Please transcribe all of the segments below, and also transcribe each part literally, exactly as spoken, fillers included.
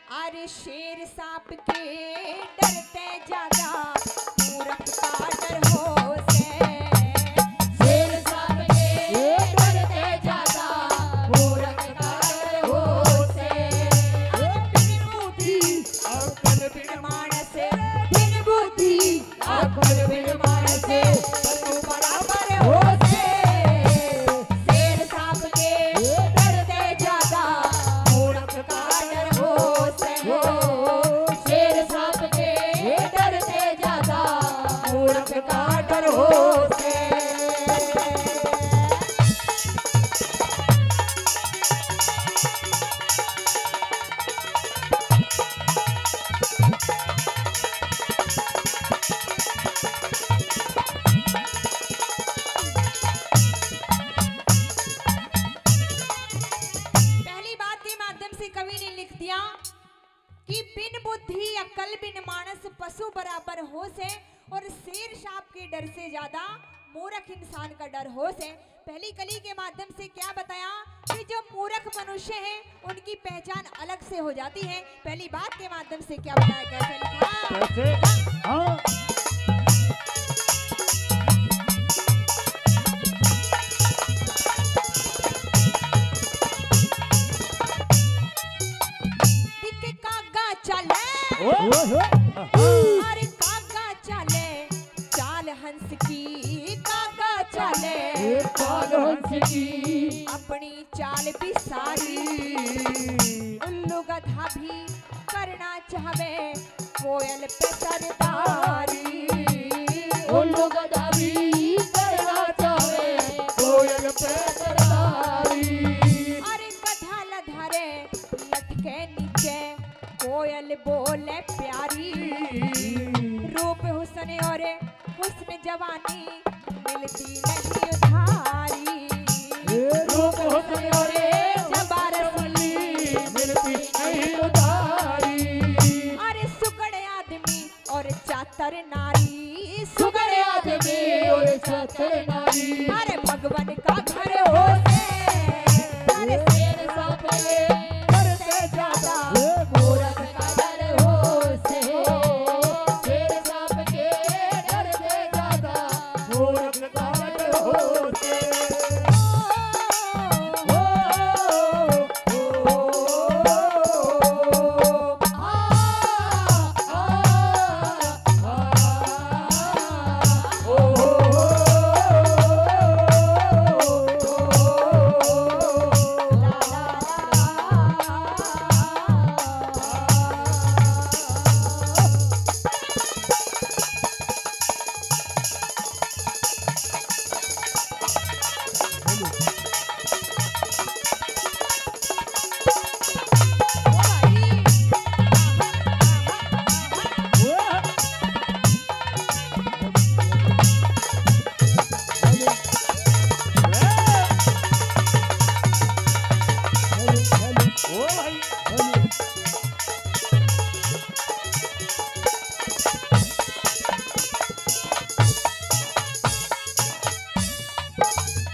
अरे शेर सांप के डर ते ज्यादा मूरख का डर हो से। शेर सांप के डर ते ज्यादा मूरख का डर हो से। अरे बिन बुद्धि अक्ल बिन मानस, बिन बुद्धि अक्ल बिन मानस पशु बराबर हो से। शेर सांप के डर ते ज्यादा मूरख का डर हो से। शेर सांप के डर ते ज्यादा मूरख का डर हो से। पहली बात के माध्यम से कवि ने लिख दिया कि बिन बुद्धि अक्ल बिन मानस पशु बराबर हो से, और शेर सांप के डर से ज्यादा मूर्ख इंसान का डर हो से। पहली कली के माध्यम से क्या बताया कि जो मूर्ख मनुष्य हैं, उनकी पहचान अलग से हो जाती है। पहली बात के माध्यम से क्या बताया, कैसे लिखा? कैसे? हाँ। दिखे कागा चाले। ओए, ओए, ओए। अरे कागा चाले, चाल हंस की, कागा चाले। ए, चाल हंस की। अपनी चाल भी सारी। उल्लू गधा भी करना चाहवे कोयल पे सरदारी। उल्लू गधा भी करना चाहवे कोयल पे सरदारी। अरे गधा लधारे लटके नीचे, कोयल बोले प्यारी। रूप हुस्न और हुस्न जवानी मिलती नहीं उधारी। रूप हुस्न और जवानी मिलती नहीं उधारी। अरे सुगड़ आदमी और चातर नारी, सुगड़ आदमी और चातर नारी। अरे भगवान का घर हो से, अरे शेर सांप के डर से ज्यादा मूरख का डर हो से। शेर सांप के डर से ज्यादा मूरख का डर हो से।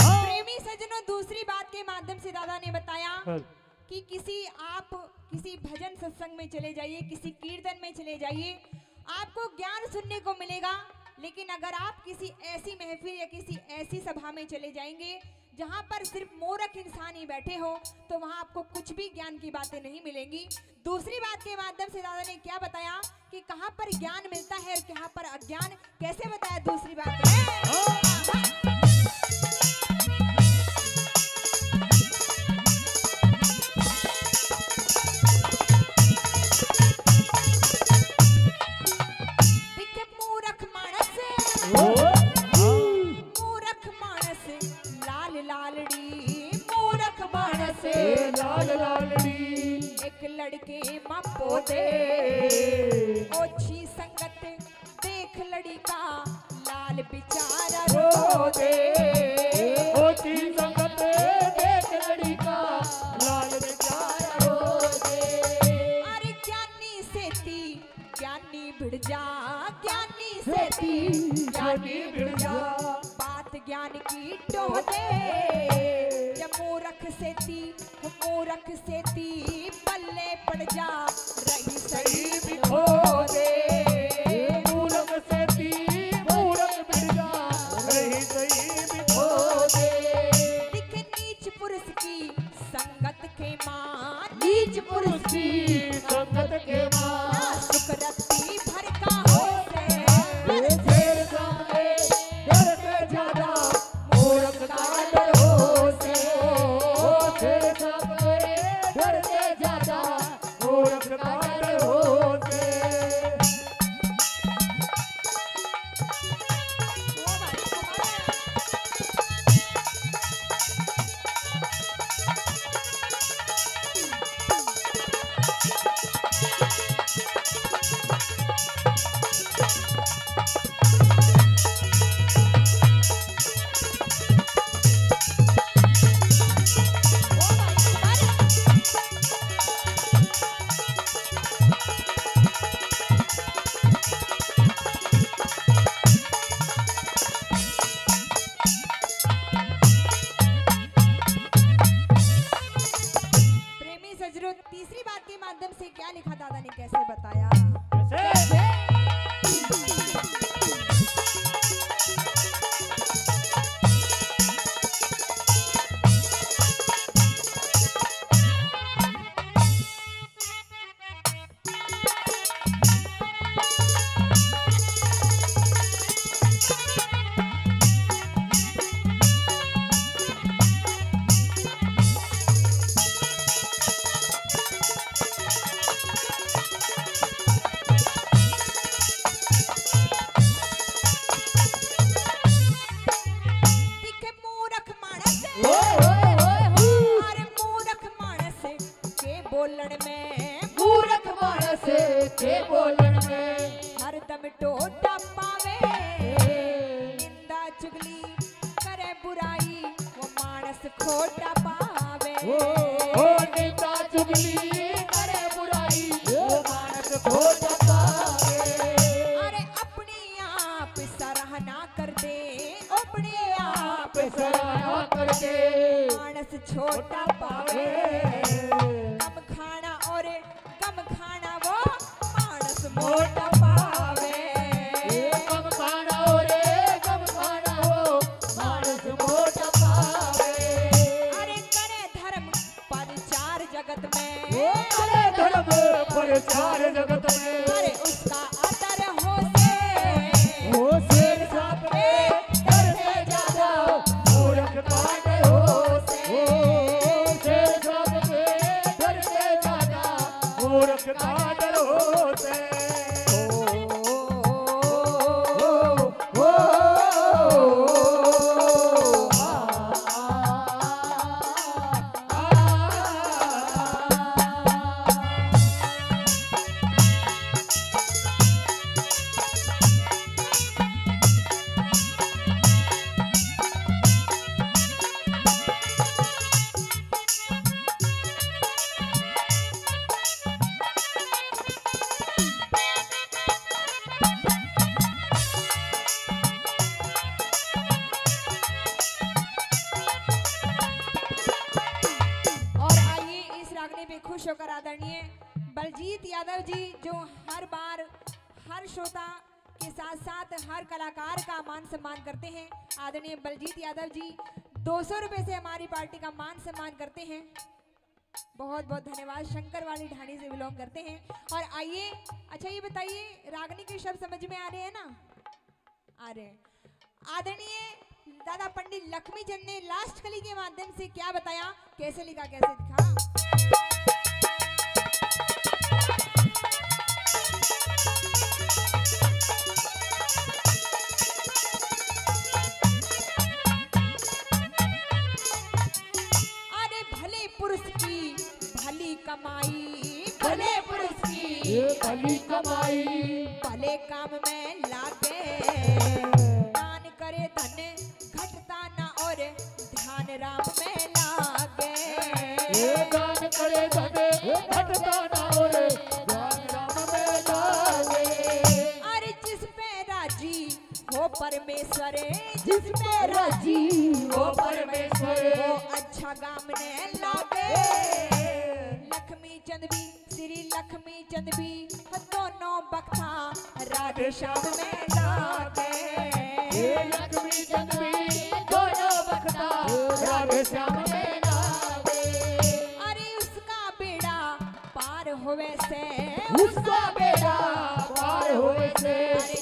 प्रेमी सज्जनों, दूसरी बात के माध्यम से दादा ने बताया हाँ। कि किसी, आप किसी भजन सत्संग में चले जाइए, किसी कीर्तन में चले जाइए, आपको ज्ञान सुनने को मिलेगा, लेकिन अगर आप किसी ऐसी महफिल या किसी ऐसी सभा में चले जाएंगे जहां पर सिर्फ मूर्ख इंसान ही बैठे हो, तो वहां आपको कुछ भी ज्ञान की बातें नहीं मिलेंगी। दूसरी बात के माध्यम से दादा ने क्या बताया कि कहां पर ज्ञान मिलता है और कहां पर अज्ञान, कैसे बताया दूसरी बात में? दिखे मूरख मानस, मूरख मानस लाल लालड़ी, मूरख मानस लाल लालड़ी। एक लड़के माँ पौधे, ओछी संगत देख लड़का लाल बेचारा रो दे। ओछी संगत देख लड़का लाल बेचारा रो दे। अरे ज्ञानी सेती ज्ञानी भिड़ जा, ज्ञानी सेती ज्ञानी भिड़ जा। बात ज्ञान की टोह दे, जब मूरख सेती, मूरख सेती पल्ले पड़ जा। के माँ। ना सुख रत्ती भर का हो से। ये शेर सामने डर से ज्यादा मूर्ख का डर हो से। ओ शेर सामने डर से ज्यादा मूर्ख का डर हो से। प्रेमी सजरो तीसरी बात के माध्यम से क्या लिखा, दादा ने कैसे बताया? कैसे? दिखे मूरख मानस, ओए, ओए, ओए, ओए। अरे मूरख मानस के बोलण में, मूरख मानस के बोलण में हरदम टोटा पावे। निंदा चुगली करे बुराई, वो मानस खोटा पावे। ओ, ओ, निंदा चुगली करे बुराई, वो मानस खोटा पावे। अरे अपनी आप सराहना कर दे, अपने आप सराहना कर दे। मानस छोटा पावे। कम खाना और कम खाना वो मानस मोटा पावे। कम खाना और कम खाना वो मानस मोटा पावे। अरे करे धर्म प्रचार जगत में। ओ करे धर्म प्रचार जगत में। अरे उसका आदर हो से। हो शेर साहब के डर से ज्यादा मूर्ख का डर हो से। ओ शेर साहब के डर से ज्यादा मूर्ख का डर हो से। ओ, ओ, ओ, ओ, ओ, आ, आ, आ, आ। और आइए, इस रागनी पे खुश होकर आदरणीय बलजीत यादव जी, जो हर बार हर श्रोता के साथ साथ हर कलाकार का मान सम्मान करते हैं, आदरणीय बलजीत यादव जी दो सौ रुपए से हमारी पार्टी का मान सम्मान करते हैं। बहुत बहुत धन्यवाद। शंकर वाली ढाणी से बिलोंग करते हैं। और आइए, अच्छा ये बताइए, रागनी के शब्द समझ में आ रहे हैं ना? आ रहे हैं। आदरणीय दादा पंडित लक्ष्मी चंद ने लास्ट कली के माध्यम से क्या बताया, कैसे लिखा, कैसे दिखा? अरे भले पुरुष की भली कमाई, भले पुरुष की ये भली कमाई। भले काम में लागे, दान करे धन घटता ना और ध्यान राम में लागे। ये दान करे धन घटता ना और ध्यान राम में लागे। अरे जिस पे राजी हो परमेश्वर, जिस पे राजी हो परमेश्वर, वो अच्छा काम ने लागे। लक्ष्मी चंद भी, श्री लक्ष्मी चंद भी दोनों बख्ता राधे श्याम में लागे। ये लक्ष्मी चंद भी दोनों बख्ता राधे श्याम में लागे। अरे उसका बेड़ा पार होवे से उसका बेड़ा पार होवे से। अरे